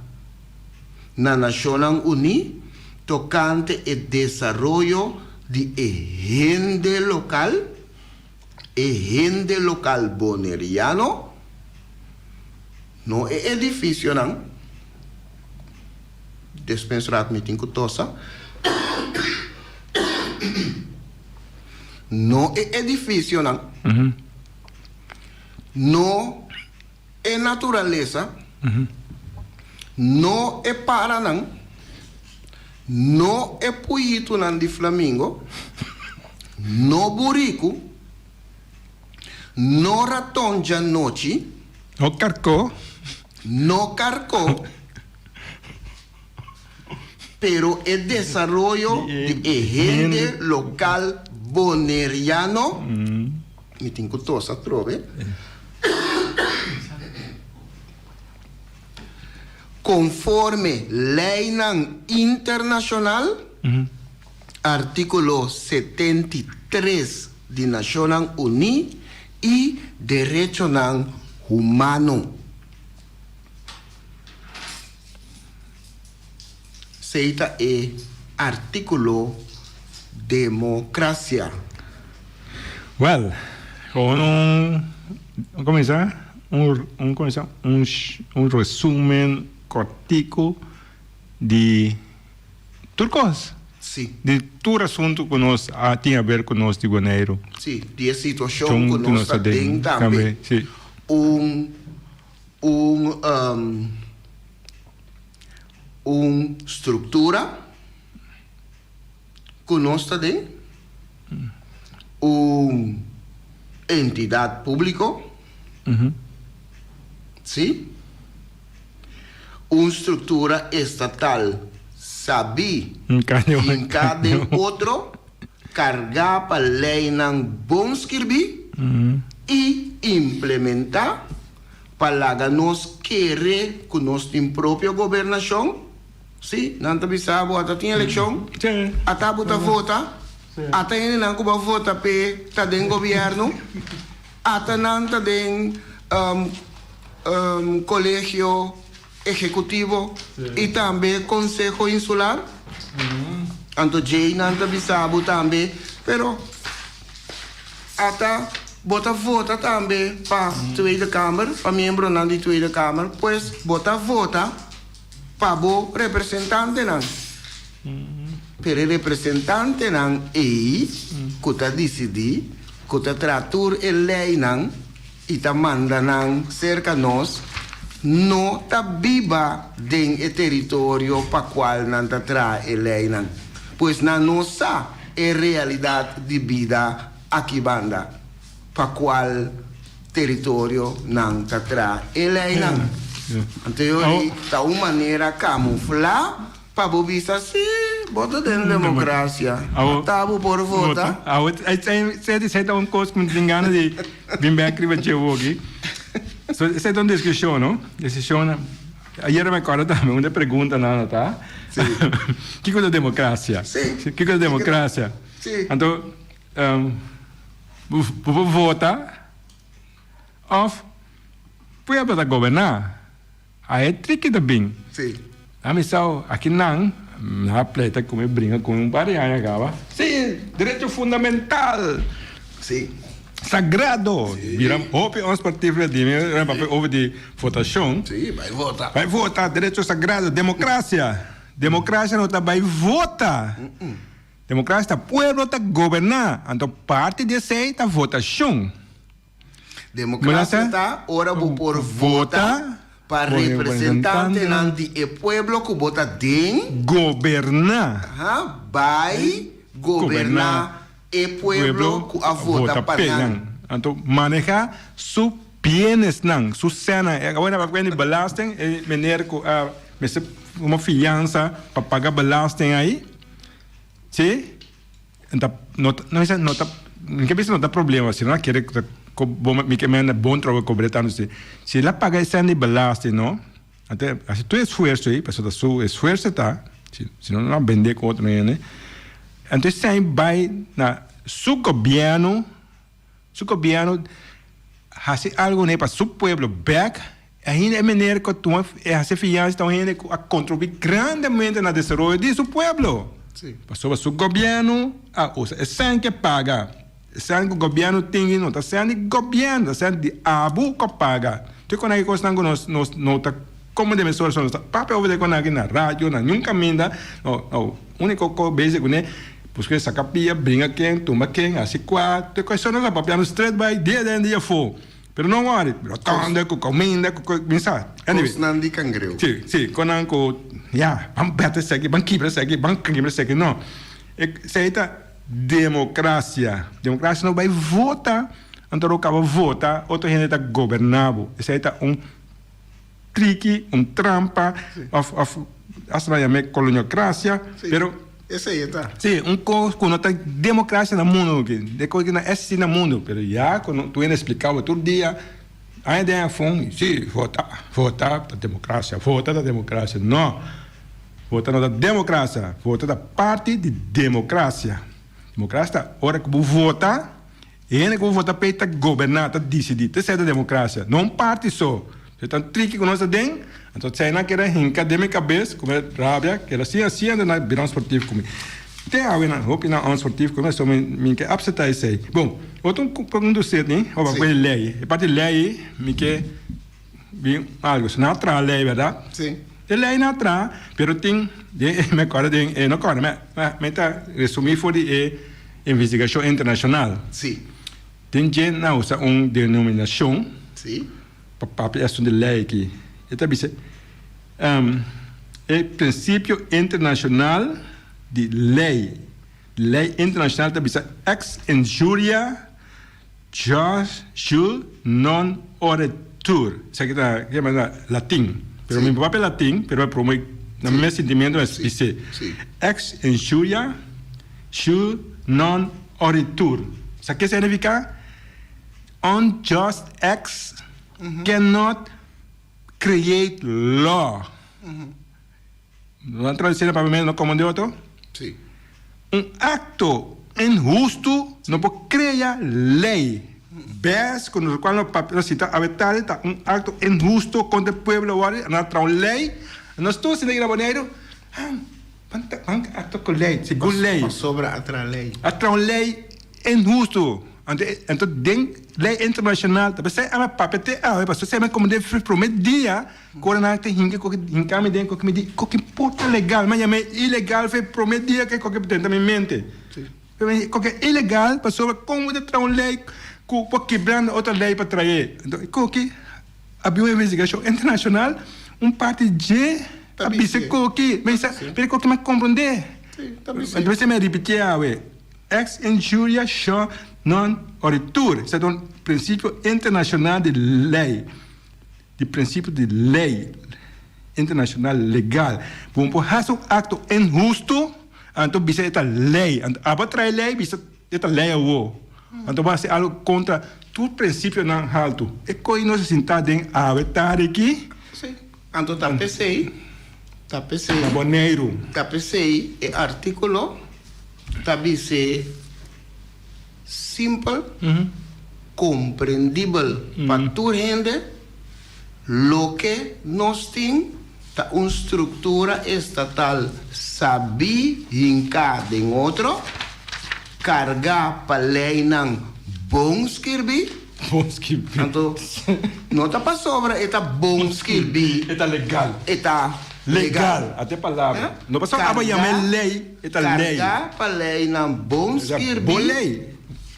na Nashonnan Uní tokante e desaroyo di e hende lokal, e hende lokal boneriano, no e edifisionan. Despues rat mi tin ku tosa. No e edifisionan, no e naturalesa, no e paranan, no e puyitunan di flamingo, no buriku, no raton djanochi, No karkó. No karkó. Pero e desaroyo di e hende lokal boneriano, mi tin ku tos atrobe, konforme leinan internashonal, artíkulo 73 di Nashonnan Uní, i derechonan humano. Sei ta e artíkulo Demokrasia. Wèl, gewoon un, un kuminsá, un, un kuminsá, un, un resúmen kòrtiku di tur kos. Sí. Di tur asuntu ku nos a tin aber ku nos di Boneiru. Sí, di e situashon ku nos ta den tambe. Sí. Un, un, Un struktura ku nos ta den, un entidat públiko, sí, un struktura estatal sabí hinká den otro, kargá pa leinan bon skirbí i implementá. Pa laga nos kere ku nos tin propio gobernashon? Sí, nan ta bisa bo ata tin elekshon, ata bo ta vota, ata hendenan ku bo a vota p'e ta den gobièrnu, ata nan ta den kolegio ehekutivo i tambe konseho insular. Anto djei nan ta bisa bo tambe, pero ata bo ta vota tambe pa Tweede Kamer, pa miembronan di Tweede Kamer, pues bo ta vota pa bo representantenan. Pero e representantenan ei ku ta disidí, ku ta traha tur e leinan, i ta manda nan serka nos, no ta biba den e teritorio pa kual nan ta traha e leinan. Pues nan no sa e realidat di bida aki banda pa kual teritorio nan ta traha e leinan. Anto yori ta un manera kamuflá Pa bo bisa si bo ta den democracia ta bo por vota. Awo esei ta un kos ku mi tin gana di bin bek riba dje awoki. So esei ta un diskushon no, diskushon ayera mi akorda tambe un di e preguntanan ta kiko ta demokrasia? Kiko ta demokrasia? Anto bo por vota òf pueblo ta goberná. A e triki ta bin. Sí. A mi sao, aki nan, nan a pleita ku mi bringa ku mi un par di aña kaba. Sí, derecho fundamental. Sí. Sagrado. Sí. Bira hopi onsportief di mi, ora mi papia over di votashon. Sí, bai vota. Bai vota, derecho sagrado, demokrasia. Demokrasia no ta bai vota. Demokrasia ta pueblo ta goberná. Anto parti di esei ta votashon. Democracia ta ora bo por vota pa representantenan di e pueblo cu bo ta den. Goberna. Aha, bay goberna e pueblo cu a vota pa nan. Anto maneha su bienesnan, su senan. Awor nan papia di belasting, e meneer cu a mester como fiansa pa paga belasting ayi, si. Ta no ta no bisa no ta mi ke bisa no ta problema si no a kere ku ta bo mi ke manda bon trobo kobr'é tantu si si el a paga e sèn di belasting no ante hasi tur esfuerso ei pasobra ta su esfuerso ta si si no no a bendé ku otro hende anto e sèn bai na su gobièrnu Su gobierno haci algo ne pa su pueblo bek, ainda e meneer cu a tuma e haci fianza ta un hende cu a contribui grandemente na desaroyo di su pueblo. Pasobra su gobierno a usa e cen ke paga, e cen cu gobierno tin no ta cen di gobierno, ta cen di abo cu a paga. Tur con aki cosnan cu nos nos no ta como den mesora nos ta papia over de con aki na radio na niun caminda no no. Unico co bezig cune, busca saca pia, bringa ken, tumba ken, haci cua, te cuestion nos a papiando straight bay dia den dia afo. Pero no worry, rotonde cu cominda cu mi sa. Anyway. Cosnan di cangreu. Si, si, conan cu ya, ban beta esaki, ban kibra esaki, ban kibra esaki, no. Esey ta democracia. Democracia no bay vota, anto ora bo caba vota, otro hende ta goberna bo. Esey ta un. Triki, un trampa, of of. Hasta nan yam'é koloniokrasia, pero. Esei e ta. Sí, un kos ku no ta demokrasia na mundu aki. E kos aki no eksistí na mundu, pero ya ku no tur hende splika bo tur dia, aña den afon, sí, vota, vota ta demokrasia, vota ta demokrasia. No, vota no ta demokrasia, vota ta parti di demokrasia. Demokrasia ta ora ku bo vota. E hende ku vota p'ei ta goberná, ta disidí. Ta esei ta demokrasia. No un parti so. E ta un triki ku nos ta den, anto esei nan keda hinka den mi kabes ku mi rabia, keda siña siña anto nan bira un sportief ku mi. Te awe nan hopi nan un sportief ku mi, so mi mi ke apseptá esei. Bon, otro un dossier tin, ora ku e lei. E parti lei mi ke bin algu. So nan a traha lei, bèrdat? Sí. E lei nan a traha, pero tin den e, mi a kòrda den e, no kòrda, mi mi ta resumí for di e. Investigashon internashonal. Sí. Tin dje na usa un denominashon. Sí. Pa papia esun di lei aki. E ta bisa, e prinsipio internashonal di lei, lei internashonal ta bisa ex injuria jus non oritur. Esaki ta ke manera latin. Pero mi papia latin, pero mi prome na mi mes sentimiento mi bis'é. Ex injuria jus non oritur. Sa ke significa? Unjust acts cannot create law. Nan traduci na papiamento no como de otro? Sí. Un acto inhusto no por crea ley. Bes cu nos cual nos papia nos cita awe tarde ta un acto inhusto contra e pueblo awor nan a traha un ley. Nos tur sinta aki na Boneiru, ah, ban ta ban actua cu ley, segun ley. Pasobra a traha ley. A traha un ley inhusto. Anto anto den ley internacional ta pesey ami a papia te awe pasobra esey mi a comprende prome dia. Ku ora nan ta hinka koke hinka mi den koke mi di koke por ta legal mi a yama e ilegal for e prome dia ke koke drenta mi mente koke ilegal pasobra kon bo ta traha un lei ku por kibrando otro lei pa trae anto e koke a bin un investigashon internashonal un parti dje a bisa koke mi bisa pero e koke mi a kompronde anto mester mi a ripiti awe ex injuria sho non oritur esei ta un prinsipio internashonal di lei. Di prinsipio di lei internashonal legal. Bo no por hasi un akto inhusto anto bisa e ta lei. Anto abo a trae lei bisa e ta lei awo. Anto bo hasi algo kontra tur prinsipionan haltu. E koi nos a sinta den awe tardi aki. Si. Anto ta p'esei, ta p'esei. Na Boneiru. Ta p'esei e artíkulo ta bis'é. Simpel, komprendibel pa tur hende, loke nos tin ta un struktura estatal sabí hinká den otro, kargá pa leinan bon skirbí. Bon skirbí. Anto, no ta pasobra e ta bon skirbí. E ta legal. E ta legal. Ata e palabra. No pasobra abo yama e lei. E ta lei. Kargá pa leinan bon skirbí Bon lei.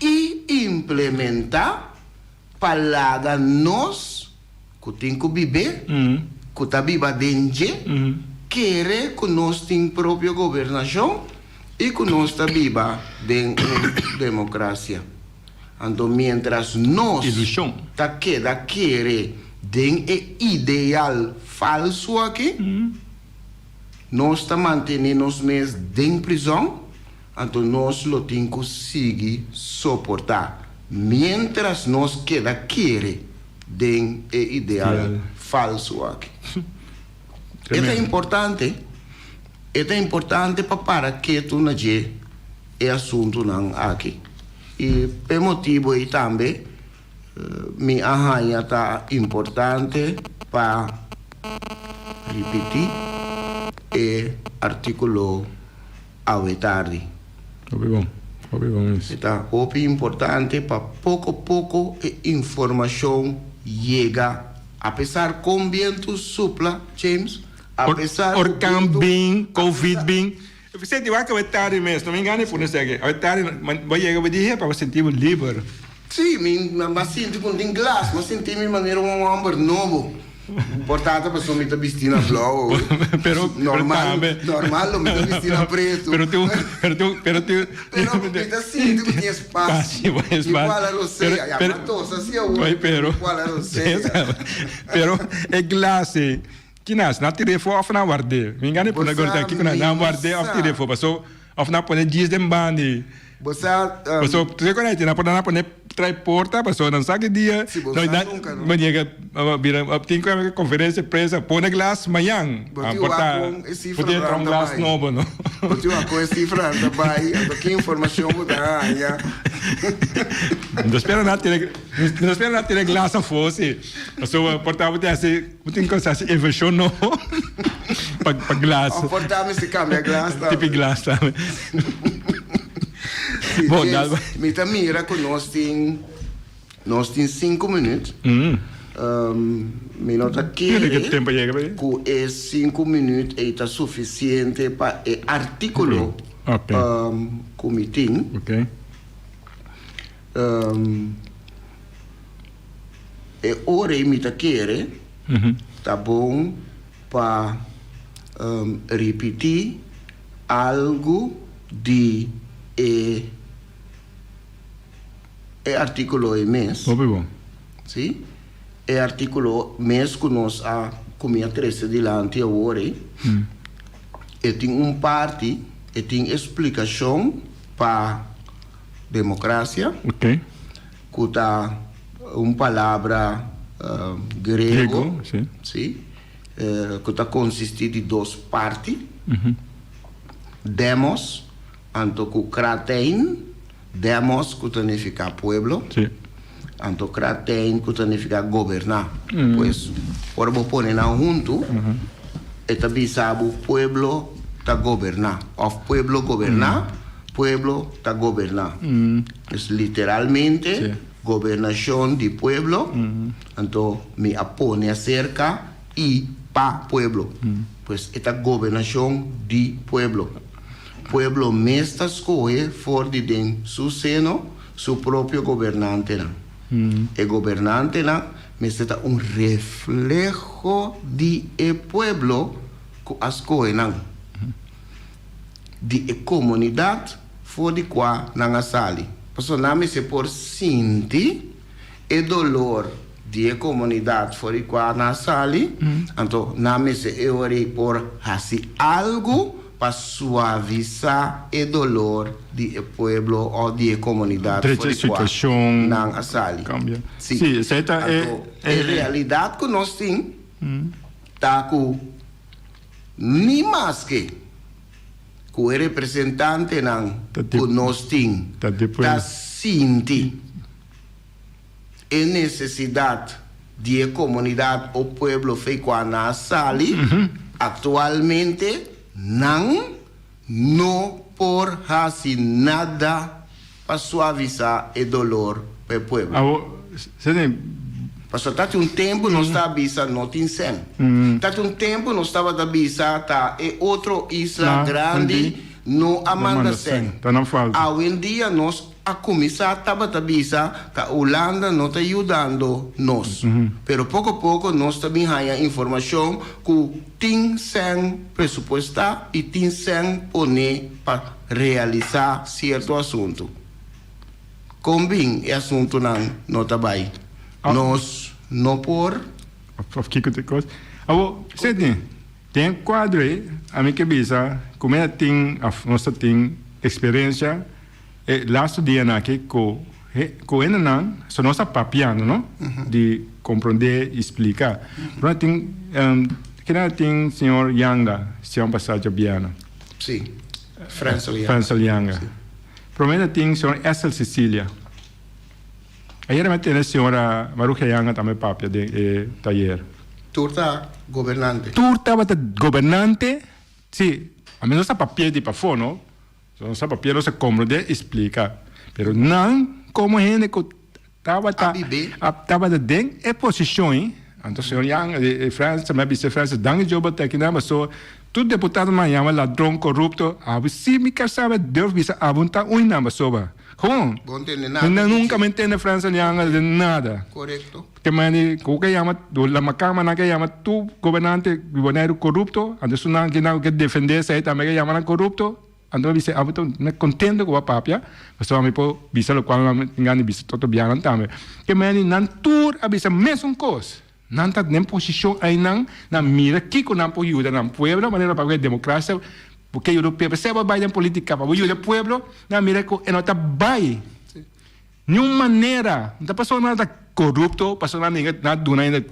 i implementá pa laga nos ku tin ku bib'é, ku ta biba den dje, kere ku nos tin propio gobernashon i ku nos ta biba den un demokrasia. Anto miéntras nos Ilushon. ta keda kere den e ideal falsu aki, Nos ta mantené nos mes den prizòn, anto nos lo tin ku sigui soportá miéntras nos keda kere den e ideal falsu aki. E ta importante, e ta importante pa para ketu na dje e asuntunan aki. I p'e motibu ei tambe Mi a haña ta importante pa ripití e artíkulo awe tardi. Hopi bon, hopi bon mes. E ta hopi importante pa poko poko e informashon yega, apesar kon bientu supla, James, apesar ku Orkan bientu, bin, covid apesar. bin. Vicente, wak awe tardi mes, no mi ngana pone esaki. Awe tardi bo yega bo di he pa bo sinti bo liber. Sí, mi a sinti ku tin glas, mi a sinti mi manera un hòmber nobo. Por tanto pasobra mi ta bisti na blou awe. Pero, Normal, pero tambe. normal lo mi ta bisti na pretu. Pero tin, pero tin, pero tin. Pero mi ta sinti ku tin espasio. Espasio, Mi por ala rosea. Ya, pero, mi a tosa así awor. Pero, Mi por ala rosea. Pero e glas ei. Kinas, nan tir'é for òf nan ward'é? Mi gana Bo pone sa, gorita kiko nan mi nan no ward'é òf sa. tir'é for paso òf nan pone djis den bandi. Bo sa, Paso te kore aiti nan por nan a pone trai porta paso nan sa ki dia Si bo no sa nan nunka no. bo yega bira tin ku konferensia di prensa pone glas mañan Bo a tin por wak ta kon e por sifra tin entra nan un ta glas bai. nobo no. Bo tin wak kon e sifranan ta bai anto ki informashon bo ta haña. Mi ta spera nan tene mi ta spera nan tene glas afó si pasobra por ta bo tin hasi bo tin ku hasi invershon nobo pa pa glas. Of por ta mester kambia glas tambe. Tipi glas tambe. Sí, Bon, James, dal bai. mi ta mira ku nos tin nos tin sinku minüt. Mi no ta Mira ke kere tempo a yega bai. ku e sinku minüt ei ta sufisiente pa e artíkulo Ok. ku mi tin. Ok. E ora ei mi ta kere ta bon pa ripití algu di e e artíkulo ei mes. Hopi bon. Sí, e artíkulo mes ku nos a ku mi a trese dilanti awor ei, e tin un parti, e tin e splikashon pa demokrasia. Ok. Ku ta un palabra griego, Griego, sí. sí, ku ta konsistí di dos parti, demos anto ku kratein, demos ku ta nifiká pueblo, Sí. anto kratein ku ta nifiká goberná. Pues, ora bo pone nan huntu, e ta bisa bo pueblo ta goberná òf pueblo goberná. Pueblo ta goberná. Es literalmente gobernashon di pueblo, anto mi a pone aserka i pa pueblo. Pues e ta gobernashon di pueblo. Pueblo mes ta skohe for di den su seno su propio gobernantenan. E gobernantenan mester ta un refleho di e pueblo ku a skohe nan. Di e komunidat for di kua nan a sali. Pasobra nan mester por sinti e dolor di e komunidat for di kua nan a sali, anto nan mester e ora ei por hasi algu pa suavisá e dolor di e pueblo òf di e komunidat for di kua nan a sali. Sí, anto e realidat ku nos tin ta ku. Ni maske ku e representantenan ku nos tin ta sinti e nesesidat di e komunidat o pueblo fe kua nan a sali, aktualmente nan no por hasi nada pa suavisá e dolor pa e pueblo. Pasobra ta tin un tempu nos ta bisa no tin sèn. Ta tin un tempu nos tabata bisa ta e otro isla grandi no a manda sèn. Awendia nos a kuminsá tabata bisa ta Hulanda no ta yudando nos. Pero poko poko nos ta bin haña informashon ku tin sèn presupuestá i tin sèn poné pa realisá sierto asuntu. Kon bin e asuntunan no ta bai? Nos no por. Of kiko ta e kos? Awor, Sidney, den e kuadro ei, ami ke bisa ku mi a tin of nos ta tin eksperensia e lastu dianan aki ku ku hendenan, so nos ta papiando no, di komprondé i splika. Pero a tin, kina a tin señor Yanga siman pasá djabièrnè? Sí, Frensel Yanga. Frensel Yanga. Prome ta tin señor Estel Cecilia. Ayer mi a tene señora Marugia Yanga tambe papia den e tayer. Tur ta gobernante. Tur tabata gobernante, si, a mi no sa papia di pafó no, no sa papia no sa komprende i splika, pero nan komo hende ku tabata tabata den e posishon ei, anto señor Yanga, Frans, mi a bisa Frans, danki Dios bo ta aki nan, pasobra Tur deputado nan yama ladron corrupto abo si mi ker sabe durf bisa abo nta uy nan basoba gewoon Bo ntende nada nan di nunca dje. mi ntende Frans Alianga de nada Correcto. te mandi ku ke yama la makamba nan ke yama tur gobernante di Boneiru corrupto anto su nan kinan ke defende esey tambe ke yama nan corrupto anto mi bisa abo ta mi contento ku bo a papia pasobra mi por bisa lokual nan tin gana di bisa toto bianan tambe te mandi nan tur a bisa mesun kos. Nan ta den posishon einan, nan mira kiko nan por yuda nan pueblo, manera pa ku e demokrasia bo ke yuda pueblo. Sea bo bai den politika pa bo yuda pueblo, nan mira ku e no ta bai niun manera. No ta pasobra nan ta korupto, pasobra nan ninga nan duna hende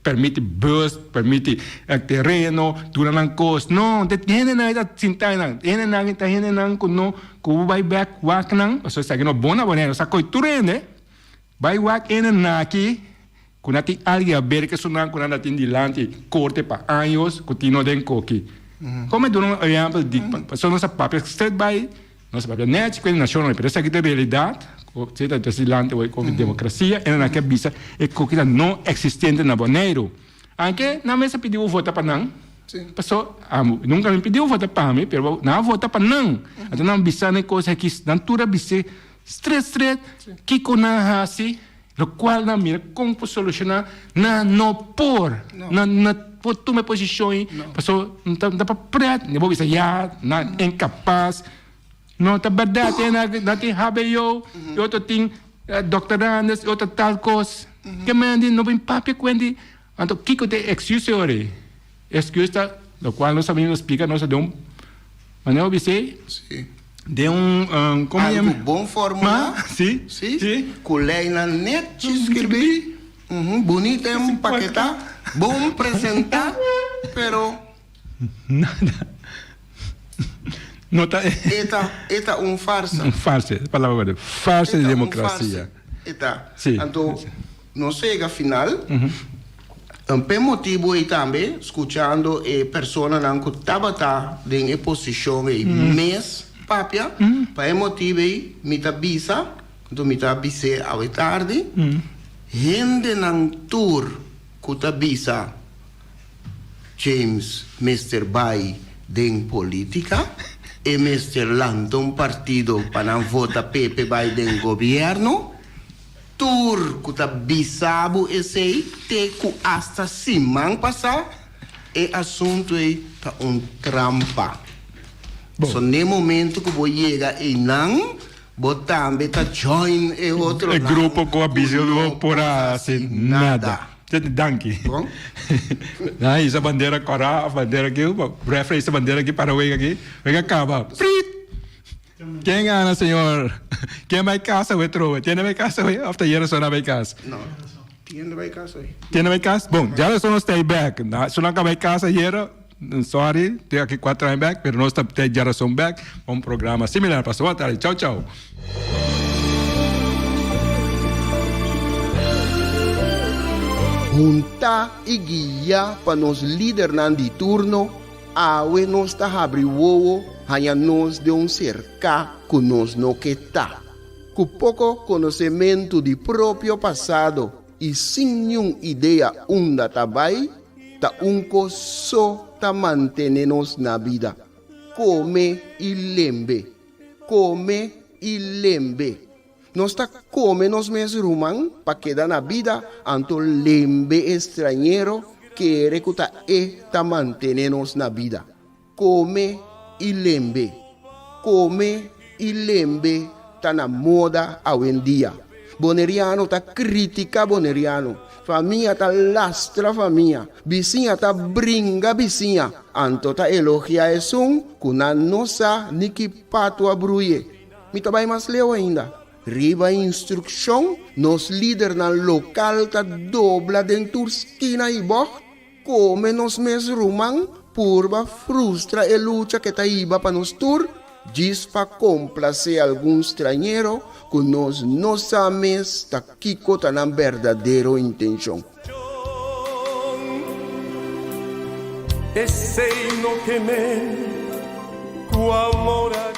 permiti bus, permiti tereno, duna nan kos. No, ta hendenan ta sinta einan, hendenan ta hendenan ku no ku bo bai bek wak nan, pasobra esaki no bon na Boneiru, sa koy tur hende. Bai wak ene naki ku na tin algin a ber kesunan ku nan ta tin dilanti korte pa años ku tin no den koki. Kon mi duna un ehèmpel di pasobra nos a papia straight bai nos a papia nèchi ku e nashon pero esaki ta e realidat ku si ta dilanti awor koki demokrasia ene naki a bisa e koki ta no eksistente na Boneiru. Anke nan mes a pidi bo vota pa nan paso amo nunka mi pidi bo vota pa mi pero nan a vota pa nan anto nan bisa nan e kos aki nan tur a bis'é. Stret stret, kiko nan a hasi, lokual nan mira kon por solushoná, nan no por, nan no por tuma e posishon ei, pasobra no ta no ta pa pret, bo bisa ya nan inkapas, no ta bèrdat e nan tin hbo, e otro tin doktorandes, e otro tal kos, ke mende no bin papia ku hende, anto kiko ta e excuse ora ei? Excuse ta lokual nos a bini nos splika nos a den un manera bo bisa ei? Den un como Algo bon formula. Si. Si. Cu leynan netjes skirbi. Bunita empaketa. Bon presenta. Pero. Nada. No ta. E ta e ta un farsa. Un farsa, e palabra correcto. Farsa di democracia. E ta. Si. Anto nos a yega final. P'e motibu ei tambe, skuchando e personanan ku tabata den e posishon ei mes papia, pa e motibu ei mi ta bisa, anto mi ta bis'é awe tardi, hendenan tur ku ta bisa James mester bai den politika, e mester lanta un partido pa nan vota p'e p'e bai den gobièrnu. Tur ku ta bisa bo esei te ku asta siman pasá, e asuntu ei ta un trampa. So n'e momento ku bo yega einan, bo tambe ta join e otronan E grupo ku a bisa ku no por a hasi nada. Danki. Bon. Nan a hisa bandera kòrá òf bandera aki, refri a hisa bandera aki para wega aki, wega kaba. Priit! Ken gana señor? Ken bai casa awe trobe? Tiende bai casa awe of ta Jerason a bai casa? No, Tiende bai casa awe. Tiende bai casa? Bon, Jerason nos ta ei bek. Su nan ka bai casa ayera, sorry, tin aki cuatro aña bek, pero nos ta te Jerason bek pa un programa similar. Pasa bon tardi. Chau chau. Huntá i guiá pa nos lidernan di turno, Awe nos ta habri wowo haña nos den un serká ku nos no ke ta. Ku poko konosementu di propio pasado i sin niun idea unda ta bai, ta un kos so ta mantené nos na bida, kome i lembe, kome i lembe. Nos ta kome nos mes ruman pa keda na bida, anto lembe e strañero kere ku ta e ta mantene nos na bida. Kome i lembe. Kome i lembe ta na moda awendia. Boneriano ta kritika boneriano, famia ta lastra famia, bisiña ta bringa bisiña, anto ta elogia esun ku nan no sa ni ki patu a bruye. Mi ta bai mas leu ainda. Riba instrukshon, nos lidernan lokal ta dobla den tur skina i bògt, kome nos mes ruman, purba frustra e lucha ke ta hiba pa nos tur, djis pa komplasé algun strañero ku nos no sa mes ta kiko ta nan berdadero intenshon. Esei no ke men ku amor a.